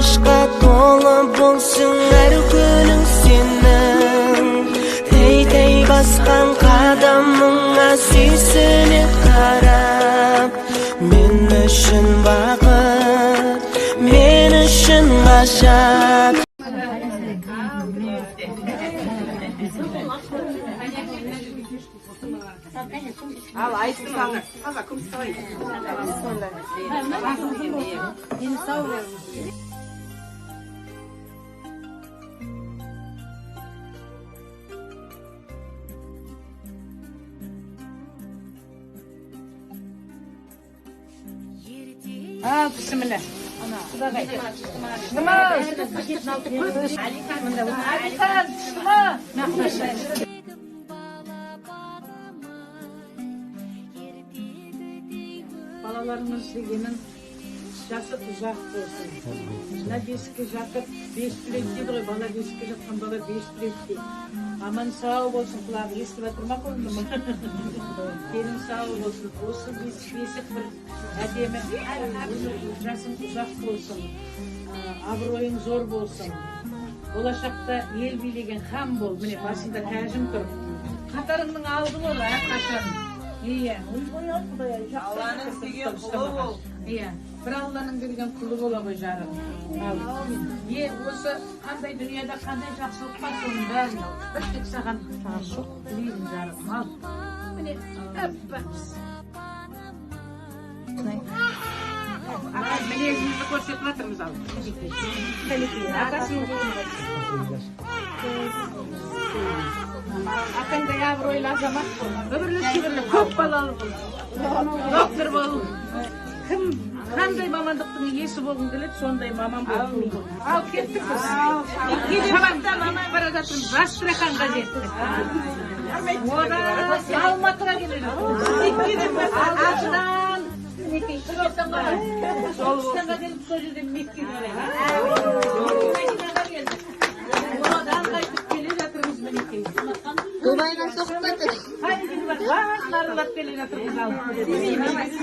Қуанышқа толы болсын әр күнің сенің. Тәй-тәй басқан қадамыңа сүйсіне қарап, мен үшін бақыт, мен үшін ғажап. Ал айтты саған. Таза күміс салайын. Дені сау болсын. Ал, бісміллә. Құдағай. Әлихан, шыма. Балаларымыз дегенің жасы ұзақ болсын. Мына бесікке жатып, бес біледі дейді ғой, бала бесікке жатқан бала бес біледі дейді. Аман сау болсын, құлағы естіп жатыр ма құлыным? Денің сау болсын. Осы бесік бір әдемі, жасың ұзақ болсын, абыройың зор болсын. Болашақта ел билеген хан бол, міне басында тәжім тұр. Қатарыңның алды бол әрқашан. Иә, ойбай ай, Құдай ай, жақсы. Алланың сүйген құлы бол. Иә, бір Алланың берген құлы бола ғой жарым. Ал, е, осы қандай дүниеде қандай жақсылық бар, соның бәрін бір тек саған тілеймін жарым. Ал, міне, аппа. Ата, мінезімізді көрсетіп жатырмыз ал. Атасының атаңдай абыройлы азамат бол. Үбірлі шүбірлі көп балалы бол. Доктор бол. Кім қандай мамандықтың иесі болғың келеді, сондай маман бол. Ал кеттік біз. Шабақта бара жатырмыз. Астраханға жеттік. Одан Алматыға келе жатырмыз. Алматыдан мінекей Түркістанға, Түркістанға келіп сол жерден Меккеге қарай. Мәдинаға келдік. Одан қайтып келе жатырмыз мінекей. Дубайға соғып кетті. Қай жер бар? Бәрін аралап келе жатырмыз ал.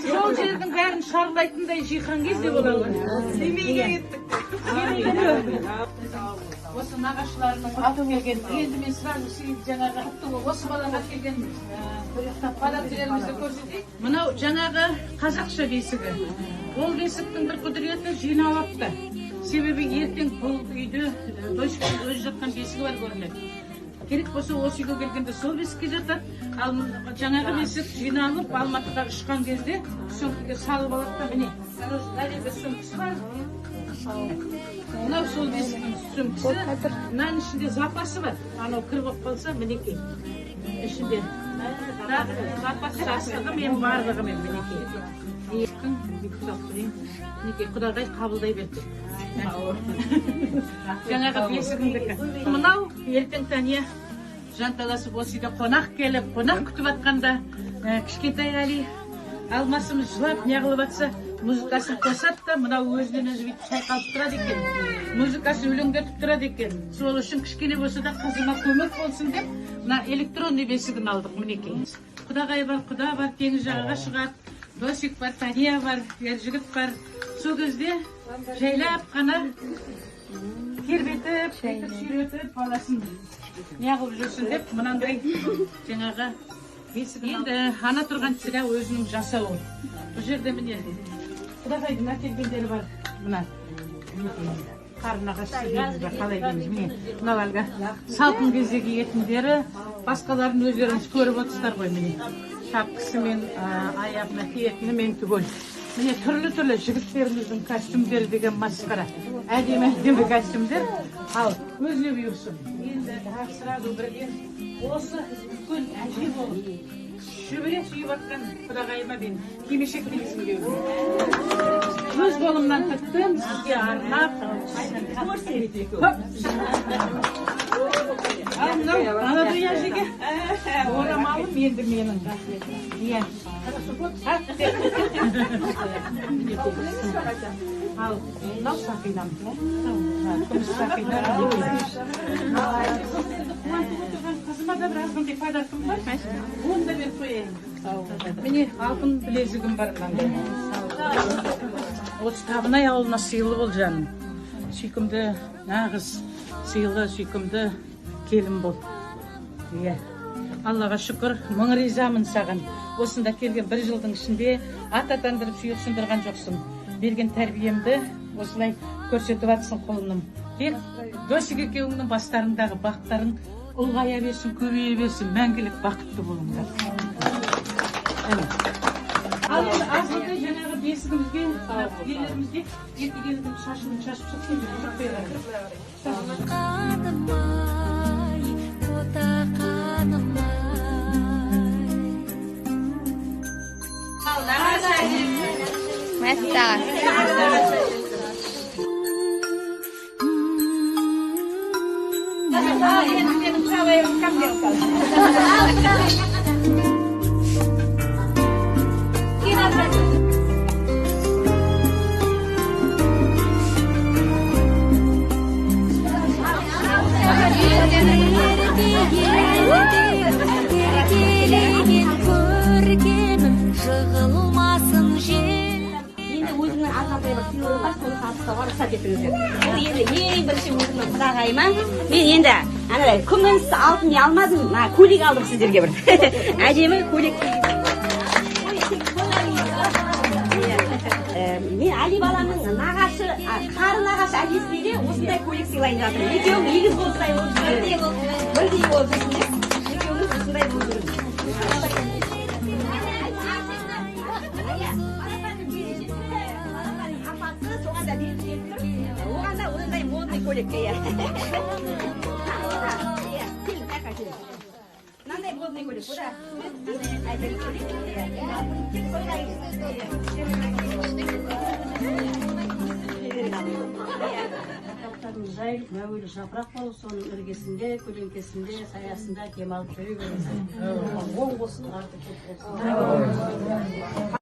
Сол жердің бәрін шарлайтындай жиһан кезде болады. Семейге кеттік. Осы нағашыларының алып келген, енді мен сразу жаңағы осы балаға келген подаркілерімізді көрсетейік. Мынау жаңағы қазақша бесігі. Ол бесіктің бір құдіреті жиналады да. Себебі ертең бұл үйде дочканың өзі жатқан бесігі бар көрінеді. Керек болса осы үйге келгенде сол бесікке жатады. Ал жаңағы бесік жиналып Алматыға ұшқан кезде сөмкеге салып алады да, міне мына жерде сөмкесі бар. Мынау сол бесіктің сөмкесі. Мынаның ішінде запасы бар. Анау кір болып қалса, мінекей. Ішінде тағы запас жастығы мен барлығымен мінекей. Күн бүйтіп салып тұрайын. Мінекей, құдағай қабылдай берді. Жаңағы бесігіңдікі. Мынау ертең Тания жанталасып осы үйде қонақ келіп, қонақ күтіп жатқанда, кішкентай Әли алмасымыз жылап неғылып жатса, музыкасын қосады да, мынау өзінен өзі бүйтіп шайқалып тұрады екен. Музыкасы өлеңдетіп тұрады екен. Сол үшін кішкене болса да қызыма көмек болсын деп, мына электронный бесігін алдық мінекей. Құдағай бар, құда бар, теңіз жағаға шығады. Досик бар, Тания бар, ер жігіт бар. Сол кезде жайлап қана тербетіп, бүйтіп сүйретіп баласын неғылып жүрсін деп мынандай жаңағы бесік. Енді ана тұрған сірә өзінің жасауы. Бұл жерде міне құдағайдың әкелгендері бар. Мына қарын ағаш дейміз бе, қалай дейміз, міне мынау әлгі салқын кезде киетіндері, басқаларын өздеріңіз көріп отырсыздар ғой міне. Шапкасымен, аяғына киетінімен түгел. Міне түрлі-түрлі жігіттеріміздің костюмдері деген масқара. Әдемі әдемі костюмдер. Ал өзіне бұйырсын. Енді сразу бірден осы үлкен әже болып шөбере сүйіп жатқан құдағайыма мен кимешек дегісім келіп отыр. Өз қолымнан тіктім, сізге арнап. Ал мынау Анадой әжеге орамалым енді менің. Иә. Ал мынау сақинам. Күміс сақина. Қуантып отырған қызыма да бір азғантай подаркым бар. Оны да беріп қояйын. Міне алтын білезігім бар мынандай. Осы Табынай ауылына сыйлы бол жаным. Сүйкімді, нағыз сыйлы, сүйкімді келін бол. Иә, Аллаға шүкір, мың ризамын саған. Осында келген бір жылдың ішінде ат атандырып, сүйек сындырған жоқсың. Берген тәрбиемді осылай көрсетіп жатсың, құлыным. Тек Досик екеуіңнің бастарыңдағы бақтарың ұлғая берсін, көбейе берсін, мәңгілік бақытты болыңдар. Әне. Ал енді азғантай жаңағы бесігімізге, мына келінімізге екі келіннің шашын шашып шықсын. Қаным ай, ботақаным ай. Мәссаған. Ерте ерте еркелеген көркемім, жығылмасын жел. Енді өзімнің азғантай бір сыйлығым бар, соны табыстауға рұқсат етіңіздер. Бұл енді ең бірінші өзімнің құдағайыма. Мен енді анадай күміс, алтын не алмадым, мына көйлек алдым сіздерге, бір әдемі көйлек. Мен Али баламның нағашы, қары нағашы әжесіне де осындай көйлек сыйлайын деп жатырмын. Екеуің егіз болсай болып, бірдей болып, бірдей болып жүрсін деп, екеуіңіз осындай болып жүріңіз. Апасы соған да беріп жіберіп тұр. Оған да осындай модный көйлек, иә. Иә, кел, мына кел. Мынандай модный көйлек, бұ да әдемі көйлек. Иә. Тек тойға. Жапырақтарыңыз жайылып, мәуелі жапырақ болып, соның іргесінде, көлеңкесінде, саясында демалып жүре беріңіздер. Оң болсын, арты көп болсын.